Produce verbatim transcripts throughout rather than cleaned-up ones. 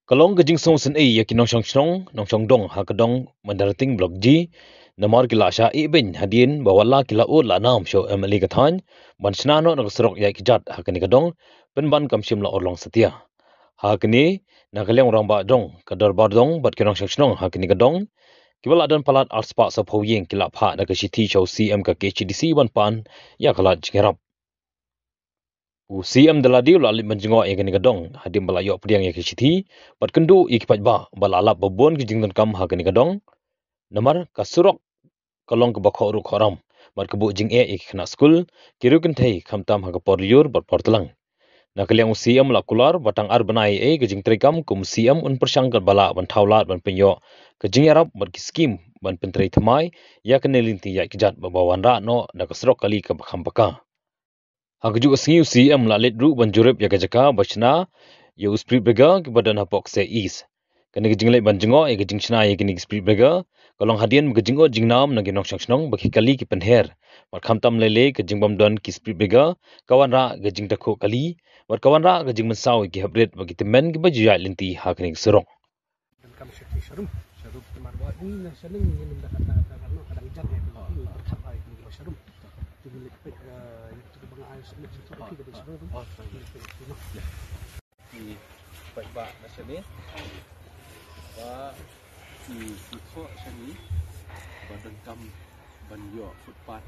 Ka long ka jingsngewsynei ïa ki nongshong shnong, nongshong dong ha ka dong Myndareting Block G, namar ki la shah ïeh beiñ hadien ba wat la ki la ud la nam sha u M L A ka thaiñ ban shna noh na ka surok ïaid kjat ha kane ka dong, pynban kam shym la urlong satia. Ha kane, na ka liang u rangbah dong, ka dorbar dong bad ki nongshong shnong ha kane ka dong, kiba la don palat arspah sawphew ïing ki la phah da ka shithi sha u C M ka K H A D C ban pan ïa ka lad jingïarap. U C M da lade u la leit ban jngoh ïa kane ka dong hadien ba la ïoh pdiang ïa ka shithi bad kynduh ïa ki paidbah ba la lap ba bun ki jingdonkam ha kane ka dong. Namar ka surok ka long kaba khohruh khohram bad ka buh jingeh ïa ki khynnah skul, ki riewkynthei khamtam ha ka por lyiur bad por tlang. Na ka liang u C M la kular ba tang ar bnai ei ka jingtreikam kum u C M un pyrshang katba lah ban thaw lad ban pynïoh ka jingïarap bad ki skim ban pyntrei thymmai ïa kane lynti ïaid kjat ba wanrah noh da ka surok kali kaba kham paka. Ha kajuh ka sngi u C M la leit ruh ban jurip ïa ka jaka ba shna ïa u speed breaker kiba don hapoh Kseh East. Kane ka jingleit ban jngoh ïa ka jingshna ïa kine ki speed breaker ka long hadien ba ka jingud jingnam na ki nongshong shnong ba ki kali ki pynher. Bad khamtam lei lei ka jingbym don ki speed breaker ka wanrah ka jingtakhuh kali bad ka wanrah ka jingmynsaw ïa ki hapdeng bad ki tymmen kiba ju ïaid lynti ha kane ka surok. Welcome, Shakti Sharum. Sharum, Tamar Wadi, na Sharum, ni nang dekat, dekat, dekat, kadang jam, ya, oh, oh, berkat, baik, ni, Sharum. Tu, ni, eh, yang tu, bang, ai, semua, tu, oh, okey, oh, Sharum. Oh, sorry. Ni, baik. Ni, baik, ba, na Sharum. Ba, ni, ni, tu, Sharum. Ba, dan kam, ban ïoh footpath.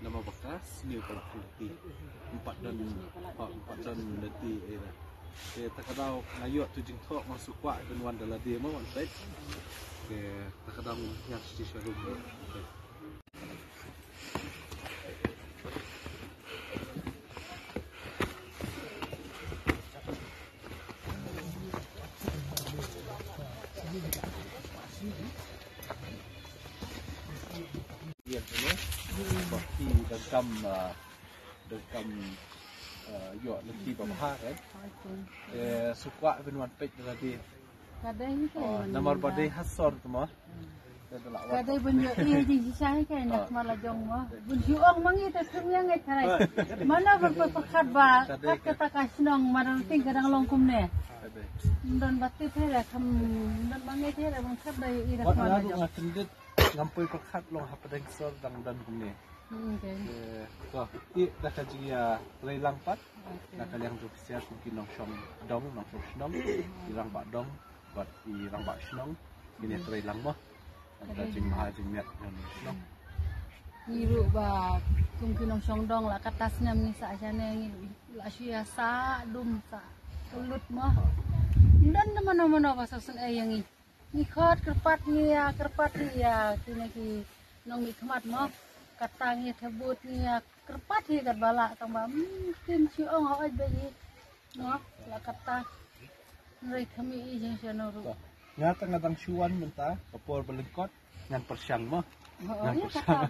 Namar ba ka sniew ka la kynti. Ym pat don, ha, ym pat don lynti, eh, da. Te ta ka daw nga ïoh tu jingthoh nga shu kwah ban wan da lade mo wan peit. Te ta ka daw ngin hiar sha showroom. Ïa, sini. Ba ki donkam, ah, donkam, ah, ïoh lynti ba bha, kan? Eh, shu kwah ban wan peit da lade. Ka dei ni, kan, oh, namar ba dei ha sor tu mo. Ka dei ban ïoh ïa jingshisha hi, kan, na, ah, ma la jong mo. Bun shu ong ma ngi te shu ïa ngi tharai. Mano ban pyrkhat ba, ka dei, kat kata ka shnong Myndareting ka dang long kumne. Ka dei. Ym don ba tip hi re, kam ym don ba ngi hi re, ban khat ba ïoh ïa da. Wat ma nga la ruh jong nga kyndit, ngam poi pyrkhat long hapdeng sor dang don kumne. Hmm, okay. Eh, to, ïa da ka jingïatreilang pat. Okay. Na ka liang jong ki siat ki nongshong dong, nongshong shnong, ki rangbah dong bad ki rangbah shnong, kine, hmm, treilang mo. Ka jingma jingmiat nong shnong. Ngi ruh ba kum ki nongshong dong la katta snem ngi sah shane, ngi la shu ïa sah dum sah kyllut mo. Ym don da mano mano ba sngewsynei ïa ngi. Ngi khot kyrpad, ngi ïa kyrpad hi ïa kine ki nongmihkhmat mo. Kata ngi thebut, ngi ïa kyrpad hi katba lah, tang ba, hmm, kim shu ong hooid ba ïa, mo, la kata. Hynrei khmih i jong sha no ruh. Nga ta nga dang shu wan mynta ka por ba lyngkot, ngan pyrshang mo. Oh, ngan pyrshang.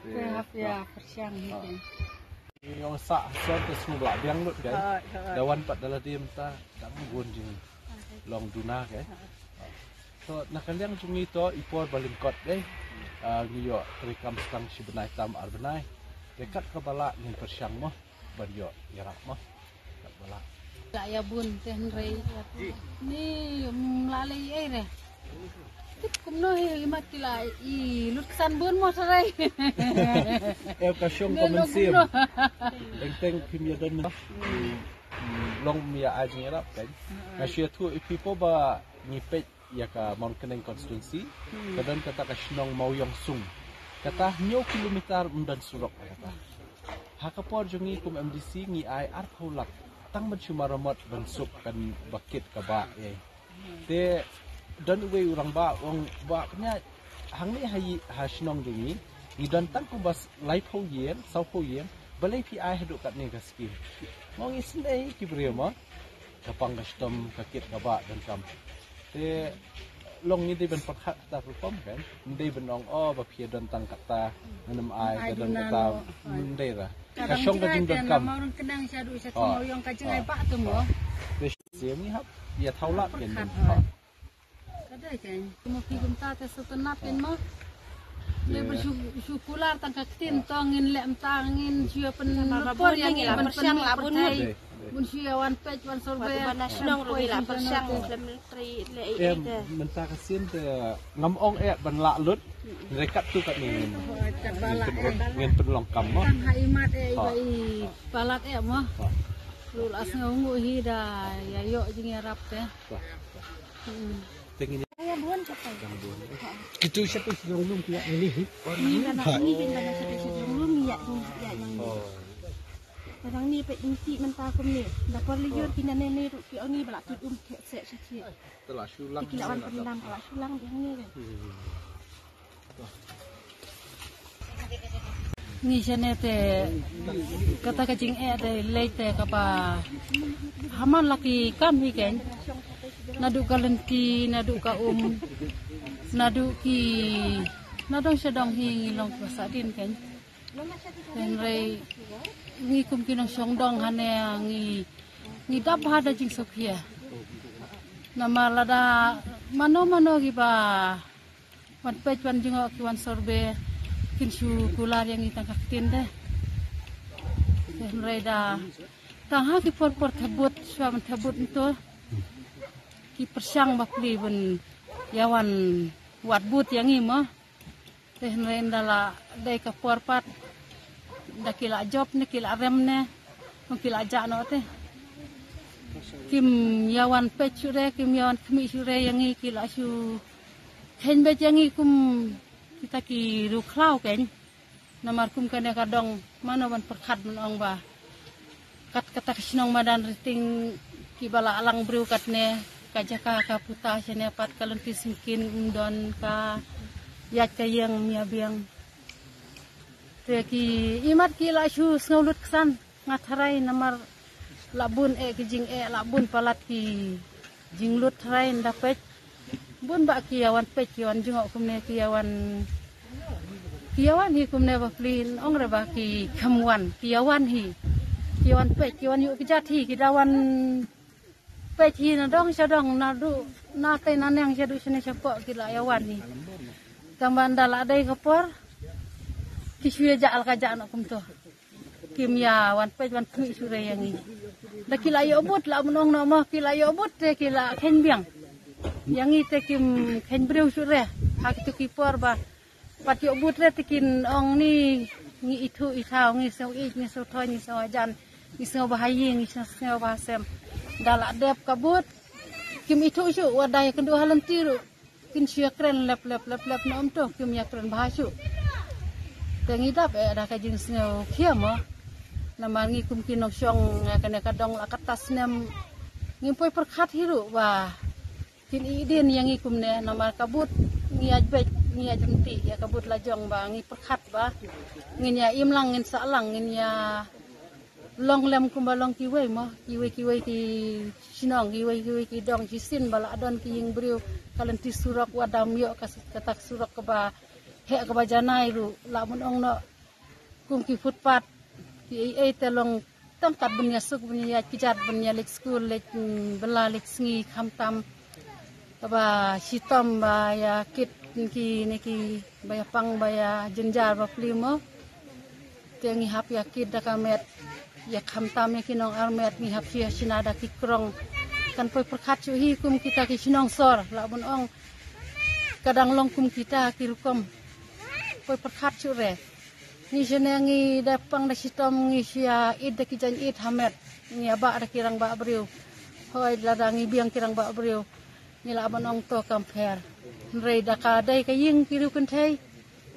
Te hap ïa pyrshang hi, kan. Ngi ong sah sor te sngewbha biang lut, kan. Da wan pat da lade mynta dang bun jinglong duna, kan. To na ka liang jong ngi to i por ba lyngkot dei. Ah, ngi ïoh treikam tang shi bnai tam ar bnai. Te kat kaba lah ngin pyrshang mo ban ïoh ïarap mo. Kat ba lah. La ïa bun te hynrei ni, mm, la lei ei re. Tip kumno hi, i mat ki la i lut ksan bun mo tharai. Eh, ka shong ka mynsiem. Teng teng phim ïa don, mm, long ym ïa ai jingïarap, kan. Nga shu ïathuh ïa phi, phi ba ngi peit ïa ka Mawryngkneng constituency, hmm, ka don kata ka shnong Mawïongsung. Kata hynñiew kilometer ym don surok kata. Ha ka por jong ngi kum M D C ngi ai arphew lak tang ban shu maramot ban suk kan ba kit ka bah, eh. Te don uwei u rangbah u ong ba pynïaid hangne ha i, ha shnong jong ngi, ngi don tang kumba laiphew ïing, sawphew ïing, balei phi ai haduh katne ka skim? Mo ngi sngewsynei ki briew mo. Ka pang ka shitom ka kit ka bah donkam. Te long ngi dei ban pyrkhat kata ka rukom, kan. Ngi dei ban ong, oh, ba phi don tang kata, ngam ai, ka don kata, ngi dei ra. Ka shong ka jingdonkam. Mawryngkneng shaduh sha Mawïong ka jingai bah tu mo. Te shisha ngi hap ïa thaw lad, kan. Ka dei, kan. Mo phi kumta te sngewtynnat, kan mo. Leh ban shu shu kular tang ka ktien to ngin leh mynta ngin shu ïa pynpor ïa ngi ban pynmih pyrthei. Bun shu ïa wan peit wan survey. Ba na shnong ruh ngi la pyrshang lem trei leh ei ei te. Mynta ka sien te ngam ong eh ban lah lut. Hynrei katto katne ngin pynlong kam mo. Tang ha i mat eh i ba i palat eh mo. Lu la sngew nguh hi da ïa ïoh jingïarap te. Te ngin Kitu siapa sejong lum kiak ini hi. Ni kan aku ni kan dah satu sejong lum yak ni yak yang ni. Kadang ni pek inti mentah aku ni. Dapur liur kina nene tu ki oni balak tut um kek sek sek. Telah sulang. Ki lawan pendam telah sulang yang ni kan. Ni shane te kata ka jingeh te lei te kaba haman la ki kam hi ken. Naduh ka lynti, naduh ka um, naduh ki nadong shadong hi ngi long ka sa din ken. Hynrei ngi kum ki nongshong dong hane ngi ngi dap ha da jingsuk hia. Namar lada mano mano ki ba wan peit wan jngoh ki wan survey kin shu kular ïa ngi tang ka ktien de. Hynrei da tang ha ki por por thebut shuwa ban thebut nto ki pyrshang ba pli ban ïa wan wad but ïa ngi mo. Te hynrei nda la dei ka por pat da ki la jop ne ki la rem ne. Ki la jah noh te. Kim ïa wan peit shuh re, kim ïa wan khmih shuh re ïa ngi ki la shu kheiñ beit ïa ngi kum kita ki rukhlaw ken. Namar kum kane ka dong mano ban pyrkhat ban ong ba kat kata ka shnong madan Riting ki ba la lang briew katne ka jaka ka puta shane pat ka lynti sngewsih um don ka ïaid ka ïeng mia biang. Te ki imat ki la shu sngewlut ksan. Nga tharai namar la bun eh ki jingeh la bun palat ki jinglut tharai nda peit. Bun ba ki ïa wan peit ki wan jngoh kumne ki ïa wan ki ïa wan hi kumne ba pli ong re ba ki kham wan ki ïa wan hi. Ki ïa wan peit ki wan ïuh ki jat hi ki da wan peit hi na dong sha dong na du na tei na neng sha du shane sha pok ki la ïa wan hi. Tang ba nda la dei ka por ki shu ïa jah la ka jah noh kumto. Kim ïa wan peit wan khmih shuh re ïa ngi. Da ki la ïoh but la mynong noh mo ki la ïoh but te ki la kheiñ biang. Ïa ngi te kim kheiñ briew shuh re. Ha kitu ki por ba pat ïoh but re te kin ong ni ngi ithuh ithaw ngi sngewïeit ngi sngewthoi ngi sngewhajan ngi sngewbha ha ïing ngi sngewbha ha sem. Da la dep ka but kim ithuh shuh wa da ïa kynduh ha lynti ruh. Kin shu ïa kren lep lep lep lep na um to kim ïa kren bha shuh. Te ngi dap eh da ka jingsngew khia mo. Namar ngi kum ki nongshong ïa kane ka dong la kata snem ngim poi pyrkhat hi ruh ba kin ïeh dien ïa ngi kumne namar ka but ngi ïa beit ngi ïa jemti ïa ka but la jong ba ngi pyrkhat ba ngin ïa im lang ngin sah lang ngin ïa long lem kumba long kiwei mo kiwei kiwei ki shnong kiwei kiwei ki dong shisien ba la don ki ïing briew ka lynti surok wa dam ïoh ka s- kata ka surok kaba heh kaba janai ruh la mun ong noh kum ki footpath ki ei ei te long tang kat ban ïa suk ban ïa kjat ban ïa leit skul leit mm, bela leit sngi khamtam kaba shitom ba ïa kit ki ne ki ba ïa pang ba ïa jynjar ba pli mo. Te ngi hap ïa kit da ka met ïa khamtam ïa ki nong armet ngi hap ïa shina da ki krong. Kan poi pyrkhat shuh hi kum kita ki shnong sor la bun ong ka dang long kum kita ki rukom. Poi pyrkhat shuh re. Ngi shane ngi da pang da shitom ngi shia id da ki jan id ha met. Ngi aba da ki rang ba briew. Hoi lada ngi biang ki rang ba briew. Ngi la ban ong to kam pher. Hynrei da ka dei ka ïing ki riew kynthei.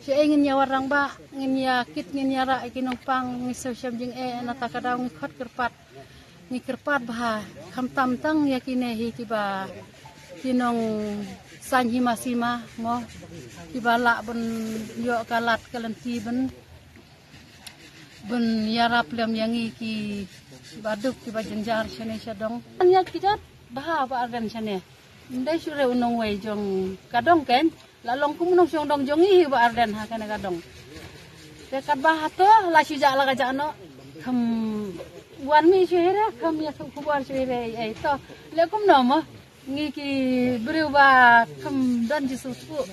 Shi ei ngin ïa warang ba ngin ïa kit ngin ïa rah ki nongpang ngi sew shem jing eh na ta ka daw ngi khot kyrpad. Ngi kyrpad bha khamtam tang ïa kine hi kiba ki nong sain hima sima mo kiba lah ban ïoh ka lad ka lynti ban ban ïarap lem ïa ngi kiba duk kiba jynjar shane sha dong. An ïa ki jat bha ba arden shane. Ndai shu re u nongwei jong ka dong ken la long kum u nongshong dong jong ngi hi ba arden ha kane ka dong. Te katba hato la shu jah la ka jah noh. Kham wan mi shu hi re kham ïa kham khubor shu hi re ei ei to. Le kumno mo ngi ki briew ba kham don jisu spuh.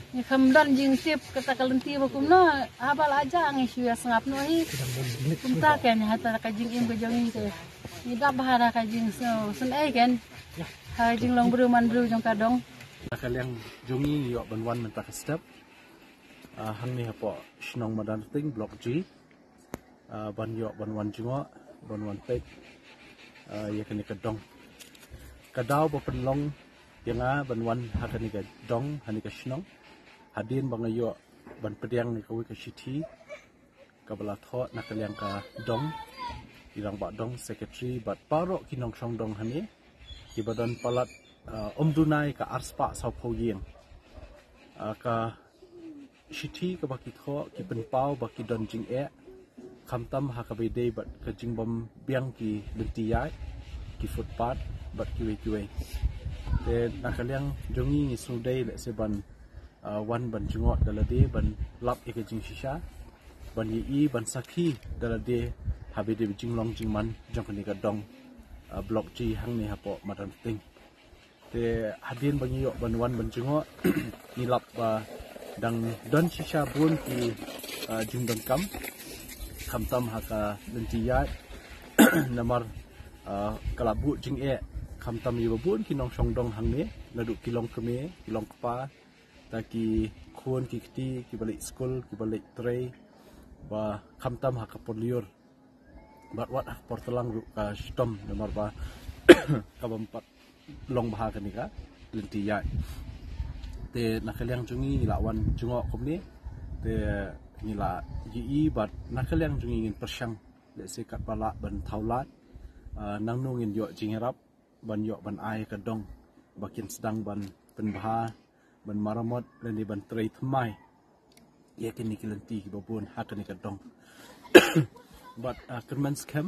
Ngi kham don jingtip kata ka lynti ba kumno, haba la jah ngi shu ïa sngap noh hi. Kumta ken ha kata ka jingim ka jong ngi te. Ngi dap bha da ka jingsngewsynei ken ha ka jinglong briew man briew jong ka dong. Na ka liang jong ngi ngi ïoh ban wan mynta ka step, ah, hangne hapoh shnong Madanrting, Block G. Ah, ban ïoh ban wan jngoh, ban wan peit, ah, ïa kane ka dong. Ka daw ba pynlong ïa nga ban wan ha kane ka dong, ha kane ka shnong, hadien ba nga ïoh ban pdiang ïa kawei ka shithi kaba la thoh na ka liang ka dong, i rangbah dong, secretary bad baroh ki nongshong dong hangne, kiba don palat, ah, ym duna ïa ka arspah sawphew ïing. Ah, ka shithi kaba ki thoh, ki pynpaw ba ki don jingeh, khamtam ha kaba ïadei bad ka jingbym biang ki lynti ïaid, ki footpath bad kiwei kiwei. Te na ka liang jong ngi ngi sngewdei lehse ban, ah, wan ban jngoh da lade, ban lap ïa ka jingshisha, ban ïohi, ban sakhi da lade ha kaba ïadei bad jinglong jingman jong kane ka dong, ah, Block G hangne hapoh Madanrting. Te hadien ba ngi ïoh ban wan ban jngoh, ngi lap ba dang don shisha bun ki, ah, jingdonkam, khamtam ha ka lynti ïaid. Namar, ah, ka la buh jingeh khamtam ïa ba bun ki nongshong dong hangne, naduh ki longkmie, ki longkpa, ta ki khun ki kti, kiba leit skul, kiba leit trei, ba khamtam ha ka por lyiur bad wat ha ka por tlang ruh ka shitom, namar ba ka bym pat long bha kane ka lynti ïaid. Te na ka liang jong ngi ngi la wan jngoh kumne, te ngi la ïohi bad na ka liang jong ngi ngin pyrshang lehse katba lah ban thaw lad, ah, nangno ngin ïoh jingïarap ban ïoh ban ai ka dong ba kin sdang ban pynbha, ban maramot lane ban trei thymmai ïa kine ki lynti kiba bun ha kane ka dong. Bad, ah, kyrmen skhem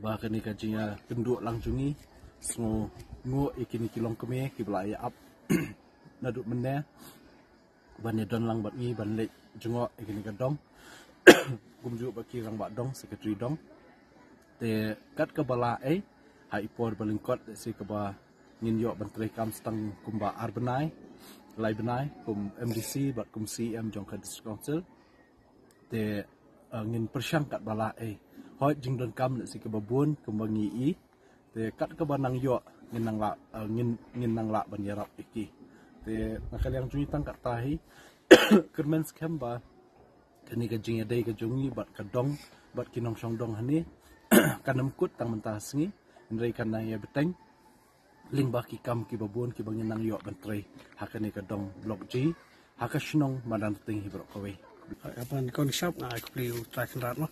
ba kane ka jingïakynduh lang jong ngi, sngewnguh ïa kine ki longkmie kiba la ïa ap naduh mynne ban ïa don lang bad ngi ban leit jngoh ïa kane ka dong, kumjuh bad ki rangbah dong, secretary dong. Te kat kaba lah ei, ha i por ba lyngkot, lehse kaba ngin ïoh ban trei kam stang kumba ar bnai, lai bnai kum M D C bad kum C E M jong ka District Council. Te, eh, ngin pyrshang katba lah ei. Hooid jingdonkam lehse kaba bun kumba ngi ïohi. Te kat kaba nang ïoh ngin nang lah, eh, ngin, ngin nang lah ban ïarap ïa ki. Te na ka liang jong ngi tang katta hi, kyrmen skhem ba kane ka jingïadei ka jong ngi bad ka dong bad ki nongshong dong hangne kan ym kut tang mynta ka sngi, hynrei kan nang ïa bteng lyngba ki kam kiba bun kiba ngin nang ïoh ban trei ha kane ka dong Block G, ha ka shnong Madanrting hi baroh kawei. Haba ngi kon shap nga ai khublei u Trai Kynrad mo,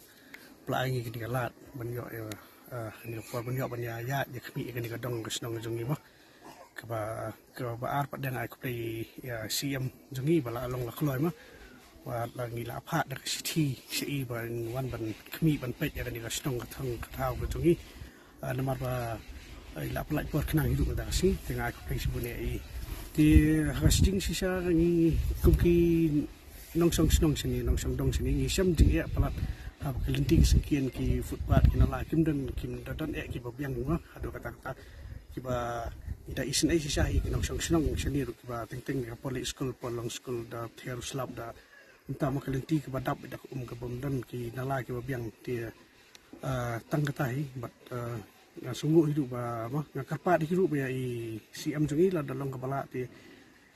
ba la ai ngi kane ka lad ban ïoh, eh, eh, kane ka por ban ïoh ban ïa ïaid ïa khmih ïa kane ka dong ka shnong jong ngi mo. Kaba, kaba ar pat dang ai khublei ïa C E M jong ngi ba la long la kloi mo, ba la ngi la phah da ka shithi sha i ban wan ban khmih ban peit ïa kane ka shnong ka thong ka thaw ka jong ngi. Ah, namar ba, ah, i la pynlait por khnang hi ruh mynta ka sngi, te nga ai khublei shibun ïa i. Te ha ka jingshisha ngi kum ki nongshong shnong shane, nongshong dong shane, ngi shem jingeh palat haba ka lynti ki syngkien, ki footpath, ki nala kim don, kim da don eh kiba biang mo, haduh katta katta kiba ngi da isynei shisha hi ki nongshong shnong shane ruh kiba teng teng ka por leit skul, por long skul da thiar u slap da mynta mo ka lynti kaba dap da ka um kabym don ki nala kiba biang te, ah, tang kata hi bad, ah, nga sngewnguh hi ruh ba mo, nga kyrpad hi ruh ba ïa i C E M jong ngi lada long kaba lah te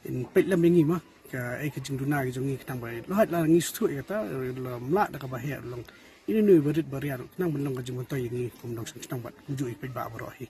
in peit lem ïa ngi mo, kaei ka jingduna ka jong ngi khnang ba lada ngi sngewthuh ïa kata, lada ym lah da kaba heh long ine ine i barit baria ruh khnang ban long ka jingmyntoi ïa ngi kum nongshong shnong bad kumjuh i paidbah baroh hi.